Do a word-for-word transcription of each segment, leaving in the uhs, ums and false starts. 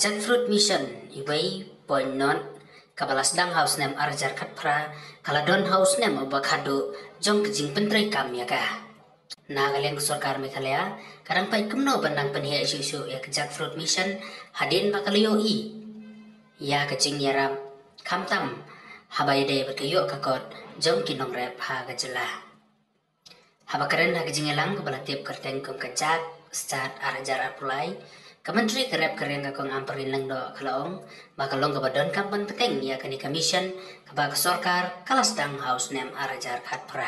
Jackfruit Mission uwei point nought kaba la sdang ha u snem ar hajar khatphra ka la don ha u snem uba khadduh jong ka jingpyntreikam ïa ka. Na ka liang ka sorkar Meghalaya ka dang peit kumno ban nang pynheh shuh shuh ïa ka Jackfruit Mission hadien ba ka la ïohi ïa ka jingïarap khamtam haba ïadei bad ka ïoh ka kot jong ki nongrep ha ka jylla. Haba kren ha ka jingïalang kaba la tip kyrteng kum ka Jak Start ar hajar arphew lai, ka Myntri ka rep ka riang ka Kong Ampareen Lyngdoh ka la ong ba ka long kaba donkam ban bteng ïa kane ka mission kaba ka sorkar ka la sdang ha u snem ar hajar khatphra.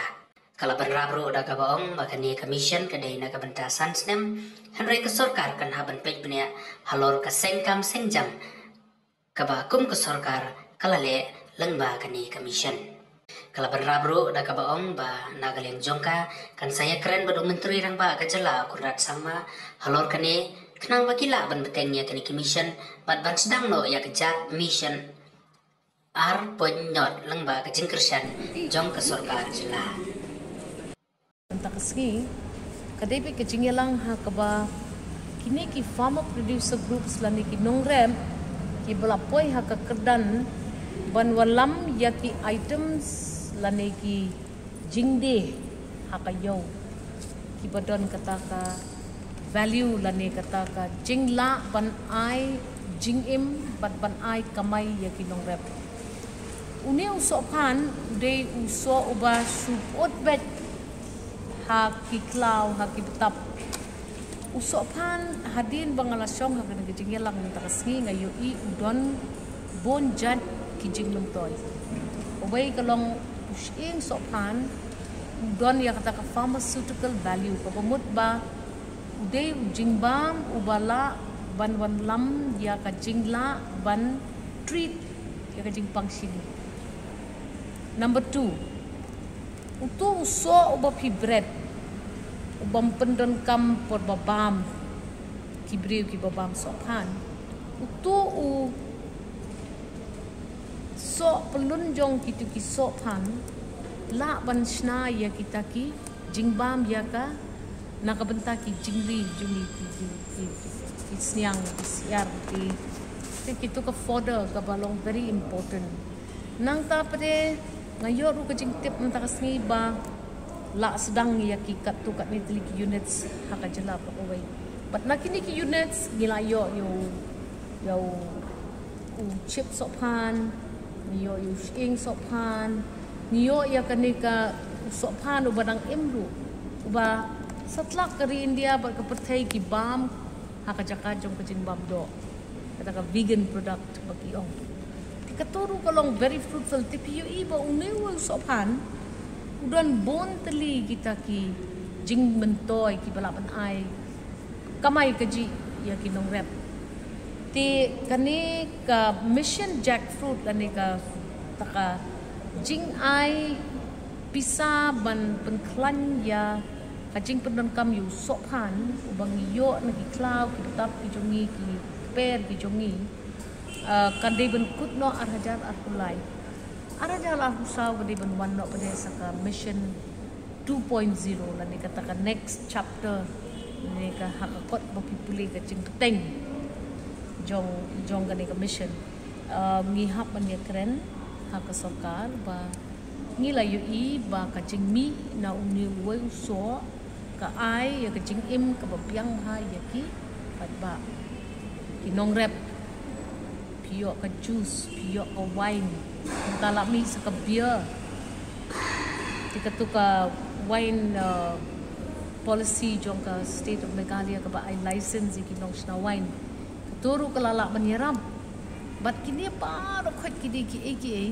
Ka la bynrap ruh da kaba ong ba kane ka mission ka dei na ka bynta san snem, hynrei ka sorkar kan hap ban peit bniah halor ka seng kam seng jam kaba kum ka sorkar ka la leh lyngba kane ka mission. Ka la bynrap ruh da kaba ong ba na ka liang jong ka kan sa ïakren bad u Myntri Rangbah ka jylla Conrad Sangma halor kane, khnang ba ki lah ban bteng ïa kane ka mission bad ban sdang noh ïa ka Jak Mission ar point nought lyngba ka jingkyrshan jong ka sorkar jylla. Mynta ka sngi ka dei beit ka jingïalang ha kaba kine ki farmer producer groups lane ki nongrep kiba la poi ha ka kyrdan ban wallam ïa ki items lane ki jingdie ha ka ïew kiba don kata ka value lane kata ka jinglah ban ai jingim bad ban ai kamai ïa ki nongrep. Une u sohphan u dei u soh uba shu pyut beit ha ki khlaw, ha ki btap. U sohphan, hadien ba nga la shong ha kane ka jingïalang mynta ka sngi, nga ïohi u don bun jait ki jingmyntoi. Uwei ka long u shyieng sohphan, u don ïa kata ka pharmaceutical value, kaba mut ba u dei u jingbam uba lah ban wanlam ïa ka jinglah ban treat ïa ka jingpang shini. Number two, uto u soh uba phi bret, ubym pyndonkam por ba bam, ki briew kiba bam sohphan. Uto u soh pyllun jong kito ki sohphan lah ban shna ïa kita ki jingbam ïa ka, na ka bynta ki jingri jong ngi ki, ki, ki, ki, ki sniang, ki syiar, ki, ki, kito ka fodder kaba long very important. Nangta pat de nga ïoh ruh ka jingtip mynta ka sngi ba la sdang ïa ki katto katne tylli ki units ha ka jylla baroh kawei. Bad na kine ki units ngi la ïoh ïa u, ïa u, u chip sohphan, ngi ïoh ïa u shyieng sohphan, ngi ïoh ïa kane ka u sohphan uba dang im ruh, uba satlak ka ri India bad ka pyrthei ki bam ha ka jaka jong ka jingbam doh, kata ka vegan product ba ki ong. Te kato ruh ka long very fruitful. Te phi ïohi ba une u sohphan u don bun tylli kita ki jingmyntoi kiba lah ban ai kamai kajih ïa ki nongrep. Te kane ka Mission Jackfruit lane kata ka jingai pisa ban pynkhlaiñ ïa ka jingpyndonkam ïa u sohphan uba ngi ïoh na ki khlaw, ki btap ki jong ngi, ki kper ki jong ngi, ah, kan dei ban kut noh ar hajar arphew lai. Ar hajar arphew saw ka dei ban wan noh pat de sa ka Mission two point zero lane kata ka next chapter, lane ka ha ka kot ba phi pule ka jingpyrteng jong, jong kane ka mission. Ah, ngi hap ban ïakren ha ka sorkar ba ngi la ïohi ba ka jingmih na une uwei u soh ka ai ïa ka jingim kaba biang bha ïa ki paidbah, ki nongrep. Phi ïoh ka juice, phi ïoh ka wine, mynta la mih sa ka beer. Te kato ka wine, uh, policy jong ka State of Meghalaya kaba ai license ïa ki nongshna wine, kato ruh ka la lah ban ïarap. Bad kine baroh khoit ki dei kiei kiei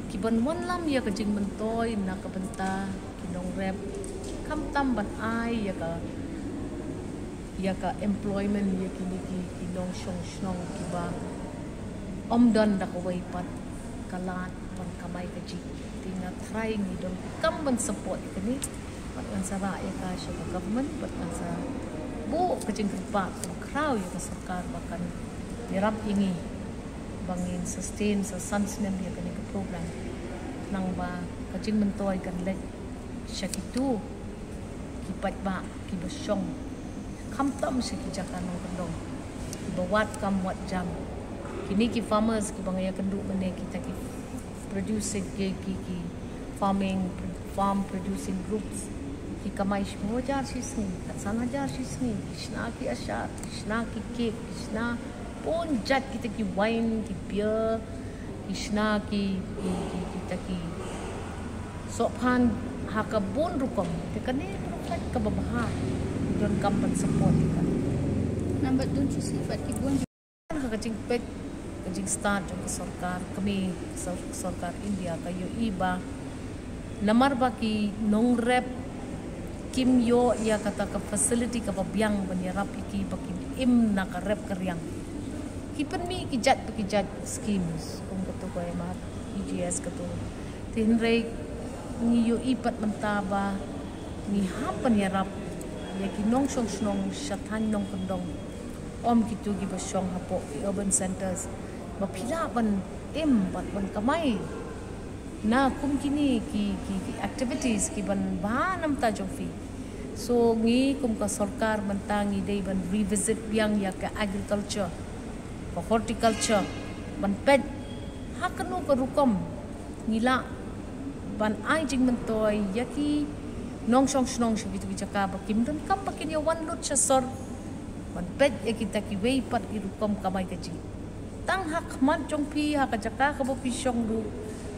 kiban wanlam ïa ka jingmyntoi na ka bynta ki nongrep, khamtam ban ai ïa ka, ïa ka employment ïa kine ki, ki nongshong shnong kiba ym don da kawei pat ka lad ban kamai kajih. Te nga trai, ngi donkam ban support ïa kane. Bad ngan sa rah ïa ka sha ka government, bad ngan sa buh ka jingkyrpad khraw ïa ka sorkar ba kan ïarap ïa ngi ba ngin sustain sa san snem ïa kane ka program, khnang ba ka jingmyntoi kan leit sha kito ki paidbah kiba shong, khamtam sha ki jaka nongkyndong. Ba wat kam wat jam. Kine ki farmers kiba nga ïakynduh mynne, kita ki producing, ki, ki, ki farming, farm producing groups, ki kamai shiphew hajar shi sngi, khatsan hajar shi sngi, ki shna ki ashar, ki shna ki cake, ki shna bun jait kita ki wine, ki beer, ki shna ki, ki, ki, kita ki sohphan ha ka bun rukom. Te kane ka rukom kaba bha, donkam ban support ïa ka. Nambat dun shisha bad ki bun. Ha ka jingpeit, ka jingstad jong ka sorkar, kmie, sor-, sorkar India ka ïohi ba namar ba ki nongrep kim ïoh ïa kata ka facility kaba biang ban ïarap ïa ki ba kim im na ka rep ka riang, ki pynmih ki jait bad ki jait schemes kum kato ka M R E G S kato. Te hynrei ngi ïohi pat mynta ba ngi hap ban ïarap ïa ki nongshong shnong sha thaiñ nongkyndong, ym kito kiba shong hapoh ki urban centres, ba phi lah ban im bad ban kamai na kum kine ki, ki, ki activities kiban bha na bynta jong phi. So ngi kum ka sorkar mynta ngi dei ban revisit biang ïa ka agriculture, ka horticulture, ban peit ha kano ka rukom ngi lah ban ai jingmyntoi ïa ki nongshong shnong sha kito ki jaka ba kim donkam ba kin ïa wan lut sha sor, ban peit ïa kita kiwei pat ki rukom kamai kajih. Tang ha khmat jong phi, ha ka jaka kaba phi shong ruh,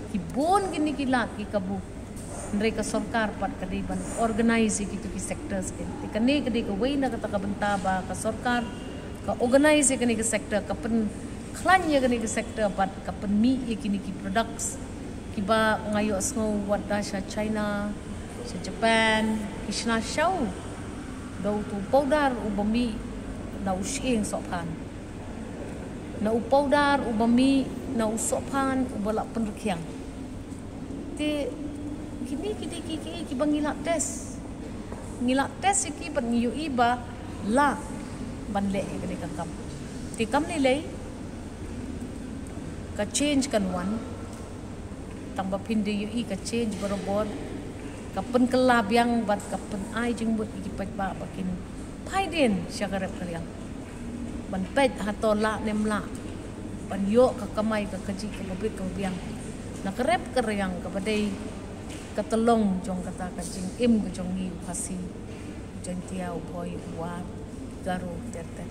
ki bun kine ki lad ki kabu. Hynrei ka sorkar pat ka dei ban organise ïa kito ki sectors kin. Te kane ka dei kawei na kata ka bynta ba ka sorkar ka organise ïa kane ka sector, ka pynkhlaiñ ïa kane ka sector bad ka pynmih ïa kine ki products kiba nga ïohsngew wat da sha China, sha Japan, ki shna shaw da uto u powder uba mih na u shyieng sohphan, na u powder uba mih na u sohphan uba la pynrkhiang. Te kine ki dei ki, ki, kiba ngi lah test. Ngi lah test ïa ki bad ngi ïohi ba lah ban leh ïa kane ka kam. Te kam lei lei ka change kan wan. Tang ba phin da ïohi ka change barabor, ka pynkylla biang bad ka pynai jingmut ïa ki paidbah ba kin phai dien sha ka rep ka riang, ban peit hato lah ne em lah ban ïoh ka kamai ka kajih kaba bit kaba biang na ka rep ka riang kaba dei ka tyllong jong kata ka jingim ka jong ngi u Khasi, u Jaiñtia, u Bhoi, u War, Garo ter ter.